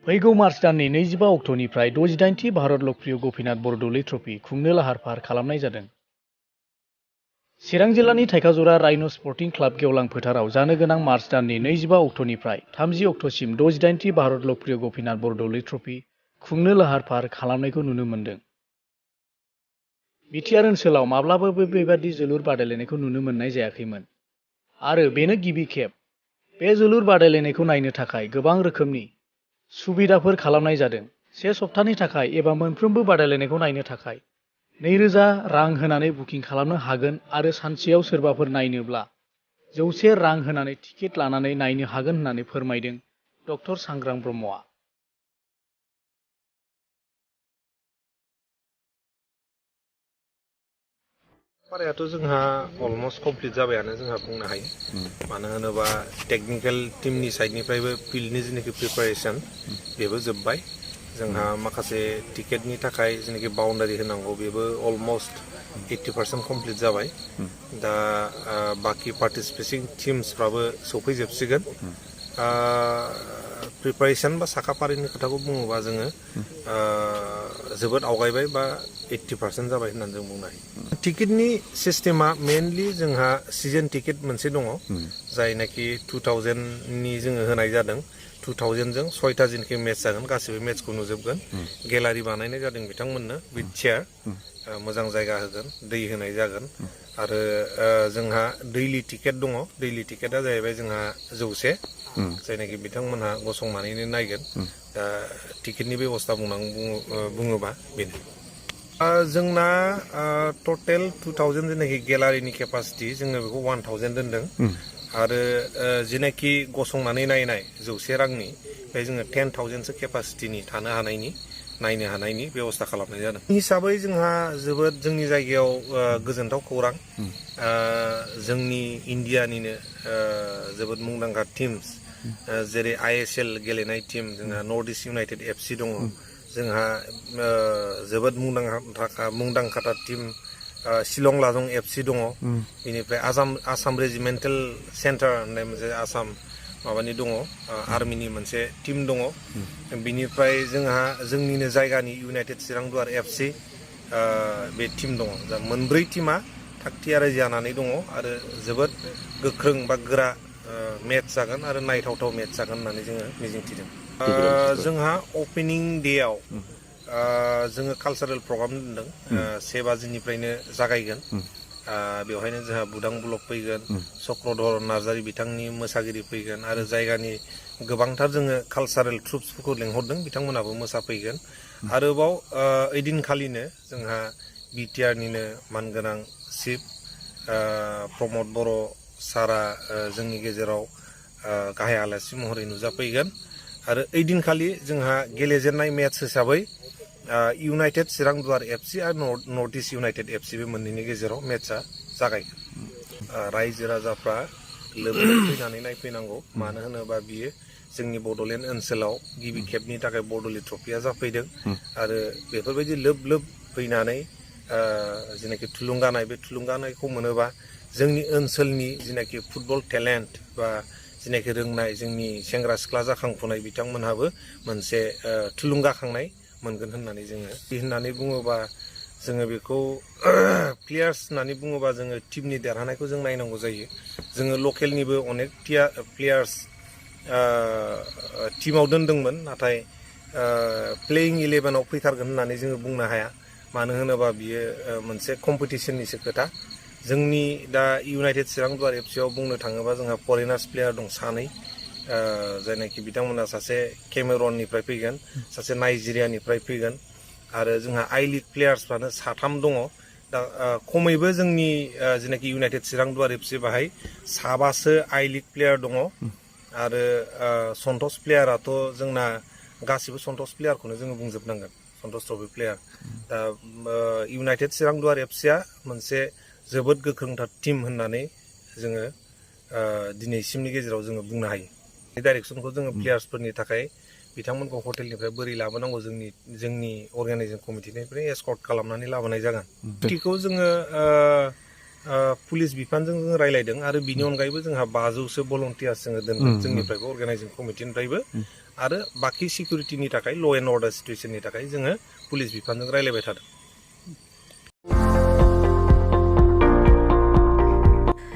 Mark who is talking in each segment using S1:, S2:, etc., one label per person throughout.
S1: फैगौ मार्च दाननि 25 अक्ट'निफ्राय 68थि भारत लकप्रिय गपिनाथ बरदलै ट्रफी खुंनो लाहार फाहार खालामनाय जादों। चिरां जिल्लानि थाइखाजरा राइन' स्पर्टिं क्लाब गेवलां फोथाराव जानो गोनां मार्च दाननि 25 अक्ट'निफ्राय 30 अक्ट'सिम 68थि भारत लकप्रिय गपिनाथ बरदलै ट्रफी खुंनो लाहार फाहार खालामनायखौ नुनो मोन्दों। बिटिआर ओनसोलाव माब्लाबाबो बेबादि जोलुर बादायलायनायखौ नुनो मोननाय जायाखैमोन आरो बेनो गिबि खेब। बे जोलुर बादायलायनायखौ नायनो थाखाय गोबां रोखोमनि सुबिदाफोर खालामनाय जादों। से सप्तानि थाखाय एबा मोनफ्रोमबो बादायलायनायखौ नायनो थाखाय 2000 रां होनानै बुकिं खालामनो हागोन आरो सानसेयाव सोरबाफोर नायनोब्ला 100 रां होनानै टिकेट लानानै नायनो हागोन होननानै फोरमायदों डक्टर सांग्रां ब्रह्मआ।
S2: पारायाथ' जोंहा अलमस्ट कमप्लिट जाबायानो जोंहा बुंनो हायो। मानो होनोबा टेक्निकेल टीमनि साइडनिफ्रायबो फिल्डनि जेनाखि प्रिपारेसन बेबो जोब्बाय। जोंहा माखासे टिकेटनि थाखाय जेनाखि बाउन्डारि होनांगौ बेबो अलमस्ट 80% कमप्लिट जाबाय। दा बाखि पार्टिसिपेटिं टीम्सफ्राबो सफैजोबसिगोन। प्रिपारेसन बा साखाफारिनि खोथाखौ बुङोबा जोङो जोबोद आवगायबाय बा 80% जाबाय होननानै जों बुंनो हायो। टिकेटनि सिस्टेमा मेनलि जोंहा सिजन टिकेट मोनसे दङ, जायनाखि 2000नि जोङो होनाय जादों। 2000जों 6टा जेनाखि मेच जागोन गासिबो मेचखौ नुजोबगोन। गेलारि बानायनाय जादों बिथांमोननो विथ चेयार, मोजां जायगा होगोन, दै होनाय जागोन आरो जोंहा दैलि टिकेट दङ। दैलि टिकेटआ जाहैबाय जोंहा 100, जायनाखि बिथांमोनहा गसंनानैनो नायगोन। दा टिकेटनि बेबस्था बुङोबा बेनो। जोंना टटेल 2000 जेनाखि गेलारिनि केपासिटि जोङो बेखौ 1000 दोनदों आरो जेनाखि गसंनानै नायनाय 100 रांनि बे जोङो 10,000सो केपासिटिनि थानो हानायनि नायनो हानायनि बेबस्था खालामनाय जादों। हिसाबै जोंहा जोबोद जोंनि जायगायाव गोजोनथाव खौरां। जोंनि इण्डियानिनो जोबोद मुंदांखा टीम्स जेरै ISL गेलेनाय टीम जोंहा नर्थ इस्ट इउनाइटेड FC दङ। जोंहा जोबोद मुंदांखा टीम शिलं लाजं FC दङ। बेनिफ्राय आसाम रेजिमेन्टेल सेन्टार होननाय मोनसे आसाम माबानि दङ, आर्मिनि मोनसे टीम दङ। बिनिफ्राय जोंहा जोंनिनो जायगानि इउनाइटेड चिरां दुवार FC बे टीम दङ। दा मोनब्रै टीमा थागथियारि जानानै दङ आरो जोबोद गोख्रों बा गोरा मेच जागोन आरो नायथावथाव मेच जागोन होननानै जोङो मिजिंथिदों। जोंहा अपेनिं डेआव जोङो कालसारेल प्रग्राम दोनदों। 1 बाजिनिफ्रायनो जागायगोन। बेवहायनो जोंहा बुदां ब्लक फैगोन, चक्रधर नार्जारि बिथांनि मोसागिरि फैगोन आरो जायगानि गोबांथार जोङो कालसारेल ट्रुप्सफोरखौ लेंहरदों, बिथांमोनाबो मोसाफैगोन। आरोबाव ओइदिनखालिनो जोंहा बिटिआरनिनो मानगोनां चिफ प्रमद बर' सारा जोंनि गेजेराव गाहाय आलासि महरै नुजाफैगोन आरो ओइदिनखालि जोंहा गेलेजेननाय मेच हिसाबै इउनाइटेड चिरां दुवार FC आरो नर्थ इस्ट इउनाइटेड FC बे मोननैनि गेजेराव मेचआ जागायगोन। रायजो राजाफ्रा लोब लोब फैनानै नायफैनांगौ। मानो होनोबा बियो जोंनि बड'लेण्ड ओनसोलाव गिबि खेबनि थाखाय बरदलै ट्रफिया जाफैदों आरो बेफोरबायदि लोब लोब फैनानै जेनाखि थुलुंगानाय, बे थुलुंगानायखौ मोनोबा जोंनि ओनसोलनि जेनाखि फुटबल टेलेन्ट बा जेनाखि रोंनाय जोंनि सेंग्रा सिख्ला जाखांफुनाय बिथांमोनहाबो मोनसे थुलुंगाखांनाय मोनगोन होननानै होननानै बुङोबा जोङो बेखौ प्लेयार्स होननानै बुङोबा जोङो टिमनि देरहानायखौ जों नायनांगौ जायो। जोङो लकेलनिबो अनेक प्लेयार्स टिमाव दोनदोंमोन, नाथाय प्लेयिं 11आव फैथारगोन होननानै जोङो बुंनो हाया। मानो होनोबा बियो मोनसे कम्पिटिसननिसो खोथा। जोंनि दा इउनाइटेड चिरां दुवार FCआव बुंनो थाङोबा जोंहा फरेनार्स प्लेयार दं 2, जायनाखि बिथांमोना सासे केमेरननिफ्राय फैगोन, सासे नाइजेरियानिफ्राय फैगोन आरो जोंहा आइ लिग प्लेयार्सफ्रानो 3 दङ। दा खमैबो जोंनि जेनाखि इउनाइटेड चिरां दुवार FC बाहाय 7सो आइ लिग प्लेयार दङ आरो सन्टस प्लेयाराथ' जोंना गासिबो सन्टस प्लेयारखौनो जोङो बुंजोबनांगोन, सन्टस ट्रफि प्लेयार। दा इउनाइटेड चिरां दुवार FCआ मोनसे जोबोद गोख्रोंथार टीम होननानै जोङो दिनैसिमनि गेजेराव जोङो बुंनो हायो। बे डाइरेक्सनखौ जोङो प्लेयार्सफोरनि थाखाय बिथांमोनखौ हटेलनिफ्राय बोरै लाबोनांगौ जोंनि अर्गानाइजिं कमिटिनिफ्राय एस्कर्ट खालामनानै लाबोनाय जागोन। टिखौ जोङो पुलिस बिफानजों जों रायलायदों आरो बिनि अनगायैबो जोंहा 500सो भलन्टियार्स जोङो दोनगोन जोंनिफ्रायबो अर्गानाइजिं कमिटिनिफ्रायबो आरो बाखि सिकिउरिटिनि थाखाय ल' एन्ड अर्डार सिटुएसननि थाखाय जोङो पुलिस बिफानजों रायलायबाय थादों।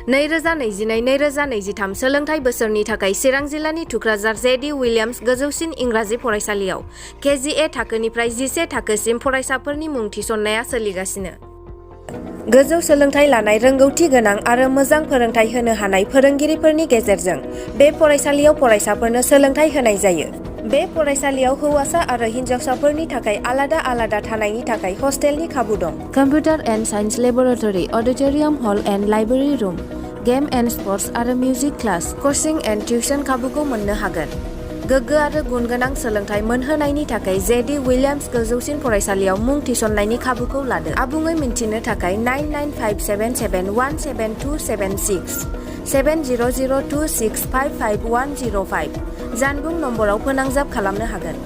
S3: 2022-2023 सोलोंथाइ बोसोरनि थाखाय चिरां जिल्लानि थुक्राझार जे.डि. विलियाम्स गोजौसिन इंराजि फरायसालियाव KGA थाखोनिफ्राय 11 थाखोसिम फरायसाफोरनि मुं थिसननाया सोलिगासिनो। गोजौ सोलोंथाइ लानाय रोंगौथि गोनां आरो मोजां फोरोंथाइ होनो हानाय फोरोंगिरिफोरनि गेजेरजों बे फरायसालियाव फरायसाफोरनो सोलोंथाइ होनाय जायो। बे फरायसालियाव हौवासा आरो हिन्जावसाफोरनि थाखाय आलादा थानायनि थाखाय हस्टेलनि खाबु दं। Computer and science laboratory, auditorium hall and library room, game and sports आरो music class, coaching and tuition खाबुखौ मोननो हागोन। गोग्गो आरो गुन गोनां सोलोंथाइ मोनहोनायनि थाखाय जे.डि. विलियाम्स गोजौसिन फरायसालियाव मुं थिसननायनि खाबुखौ लादो। आबुङै मिन्थिनो थाखाय 9957717276 7002655105 जानबुं नम्बराव फोनांजाब खालामनो हागोन।